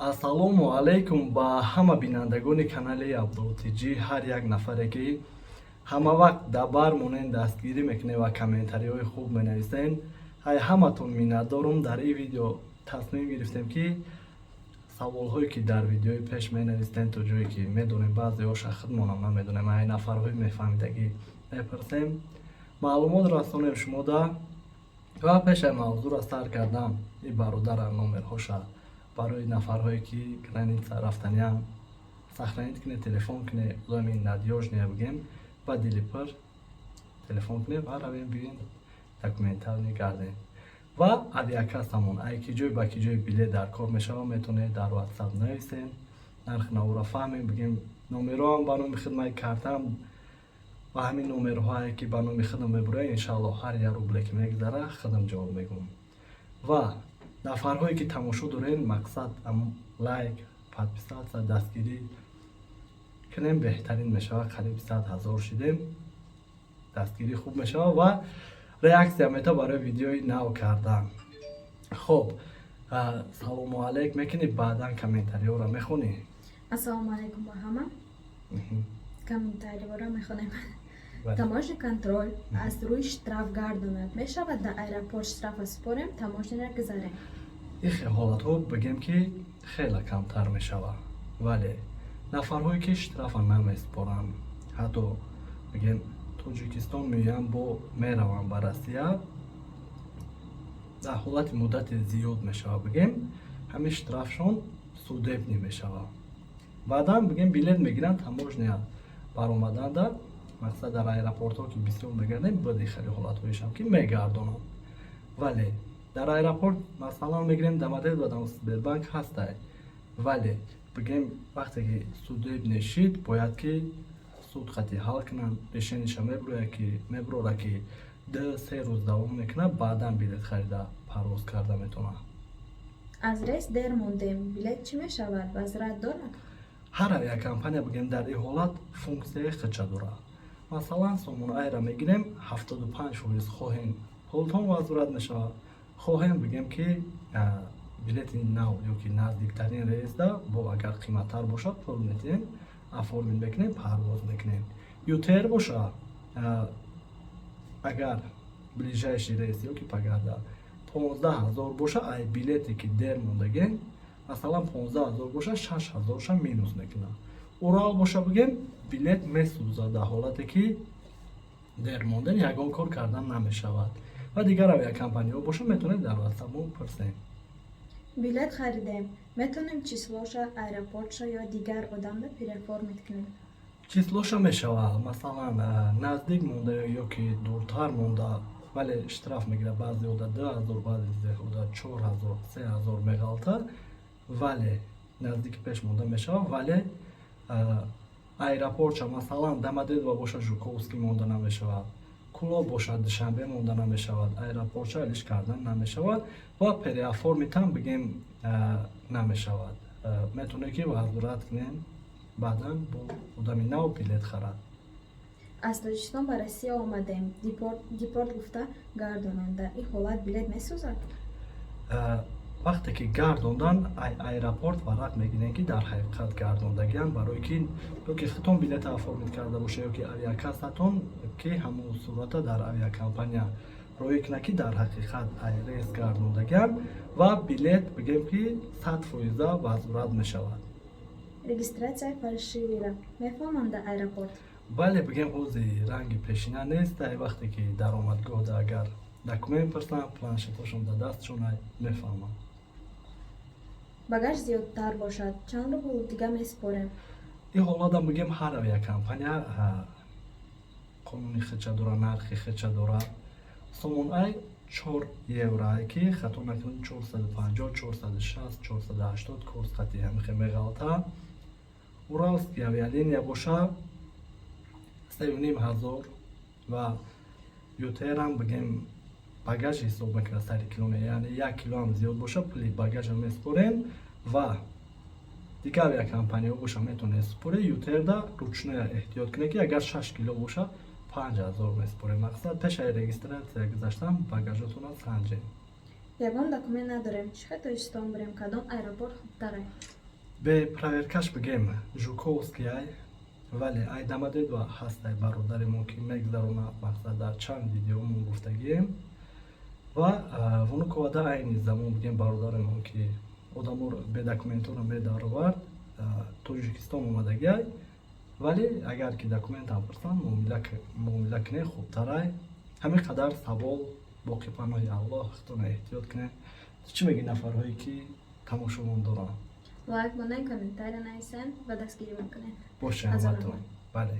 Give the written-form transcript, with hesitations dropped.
Ассалому алайкум ба ҳама бинандагони канали Абдултиҷӣ, ҳар як нафаре, ки ҳама вақт дар бар монен, дастгирӣ мекунед ва комментариҳои хуб менависен. Ҳай, ҳаматон миннатдорум. Дар ин видео тасмим гирифтем, ки саволҳое, ки дар видеои пеш менавистем, то ҷое ки медонем, баъзеҳоша худмонам намедонем, ай нафарҳои мефаҳмидагӣ мепурсем, маълумот расонем шумода. Ва пешаи мавзӯъро сар кардам, и бародара номерҳоша барои нафарҳое, ки граница рафтаниам, сохранить кунед, телефон кунед, одами надёжный бигем, ба дили пур телефон кунед ва равем, биёен, документально гардем. Ва авиакассамон, ай ки ҷой ба ки ҷой билет дар кор мешавад, метавонед дар WhatsApp нависен, нархи навора фаҳмем. Бигем, номерҳоам ба номи хидмати картам ва ҳамин номерҳое, ки ба номи худам мебурад, иншаалло, ҳар як рубле ки мегузара, худам ҷавоб мегӯям. Ва нафарҳое, ки тамошо дорен, мақсад лайк, подписаться, дастгирӣ кунем, беҳтарин мешавад. Қариб 100 000 шидем, дастгирӣ хуб мешавад ва реаксия мета барои видеои нав кардан. Хоб, салому алейк мекунӣ, баъдан комментариҳоро мехонӣ. Ассалому алайкум ба ҳама. Комментариҳоро мехонем. Таможня контроль аз рӯи штраф гардонад, мешавад дар аэропорт штрафа супорем, таможняра гузарем? Ихе ҳолатҳо, бигем, ки хеле камтар мешавад, вале нафарҳое, ки штрафа намесупоранд, ҳатто, бигем, Тоҷикистон меоянд, бо мераванд ба Россия, дар ҳолати муддати зиёд мешавад, бигем, ҳамин штрафшон судебный мешавад. Баъдан, бигем, билет мегиранд, таможня баромаданда, мақсад, дар аэропортҳо, ки бисёр мегардем, баъди хеле ҳолатҳоешам, ки мегардонанд, вале дар аэропорт, масалан, мегирем, Домодедово ва Сбербанк ҳастай, вале, бигем, вақте ки судебный шид, бояд ки суд қатъи ҳал кунанд, решениеша мебурояд, ки мебурора, ки 2-3 рӯз давом мекунад, баъдан билет харида парвоз карда метавонад. Аз рейс дер мондем, билет чӣ мешавад, возврат дорад? Ҳар авиакомпания, бигем, дар ин ҳолат функсияи худша дорад. Масалан, Сомон Айра мегирем, 75%, хоҳем, пултон возврат мешавад, хоҳем, бигем, ки билети нав ё ки наздиктарин рейсда бо агар қиматтар бошад, пул метиҳем, оформить мекунем, парвоз мекунем. ЮТэйр боша, агар ближайший рейс ё ки пагарда 15 000 боша, ай билете, ки дер мондагем, масалан, 15 000 боша, 6000-ша минус мекунад. Урал боша, бигем, билет месӯзад, дар ҳолате ки дер мондем, ягон кор кардан намешавад. Ва дигар авиакомпаниҳо боша, метавонед дар ватсапмо пурсем. Билет харидем, метавонем числоша аэропортша ё дигар одамда переоформить кунем? Числоша мешавад. Масалан, наздик монда ё ки дуртар монда, вале штраф мегирад: баъзеода 2000, баъзеода 4000, 3000 меғалта. Вале наздики пеш монда мешавад, вале аэропортша, масалан, Домодедово боша, Жуковский монда намешавад, Кулоб бошад, Душанбе монда намешавад, аэропортша алиш кардан намешавад ва переоформить ам, бигем, намешавад. Метавонед, ки возврат кунем, баъдан бо одами нав билет харад. Аз Тоҷикистон ба Россия омадем, депорт гуфта гардонанд, дар ин ҳолат билет месӯзад? Вақте ки гардондан, аэропорт варақ мегирем, ки дар ҳақиқат гардондагиам, барое ки ё ки худтон билета оформить карда боша, ё ки авиакассатон, ки ҳамон сурата дар авиакомпания роӣ кунад, ки дар ҳақиқат рейс гардондагиам, ва билет, бигем, ки 100 фоиза возврат мешавад. Регистрация фальшивыйра мефаҳмам дар аэропорт? Бале, бигем, ҳози ранги пешина нест. Ай вақте ки даромадгоҳда агар документ пурсанд, планшетошон дар дастшон, мефаҳманд. Багаж зиёдтар бошад, чанд рубл дига месупорем? Ин ҳолатам, бигем, ҳар авиакомпания қонуни худша дора, нархи худша дора. Сомон Ай 4 евро, ки хато накунам, 450, 460, 480 курс қати ҳамихе меғалта. Уральский авиалиния боша, 3500. Ва ЮТРам, бигем, багаж ҳисоб мекунад сари километр, яъне 1 килоам зиёд боша, пули багажа месупорем. Ва дигар авиакомпаниҳо боша, метавонед супоре. ЮТРда ручная эҳтиёт кунед, ки агар 6 кило боша, 5000 месупорем. Мақсад, пешаи регистрация гузаштан багажотонро санҷем. Ягон документ надорем, чӣ хел Тоҷикистон бирем, кадом аэропорт хубтарай? Бе проверкаш бигем, Жуковский ай, вале ай Домодедово ҳастай бародаремо, ки мегузаронад. Мақсад, дар чанд видеомон гуфтагием ва Внуковада айни замон бигем, бародаремон, ки одаморо бе документҳоро медаровард, Тоҷикистон омадагиай. Вале агар ки документам пурсанд, муомила кунед, хубтарай. Ҳамин қадар савол. Боқӣ паноҳи Аллоҳ, худтона эҳтиёт кунед. Чӣ мегӯи нафарҳое, ки тамошомон доранд? Лайк монен, комментария нависен ва дастгирӣ мекунед. Боше Азор ҳаматон. раҳмат. Бале.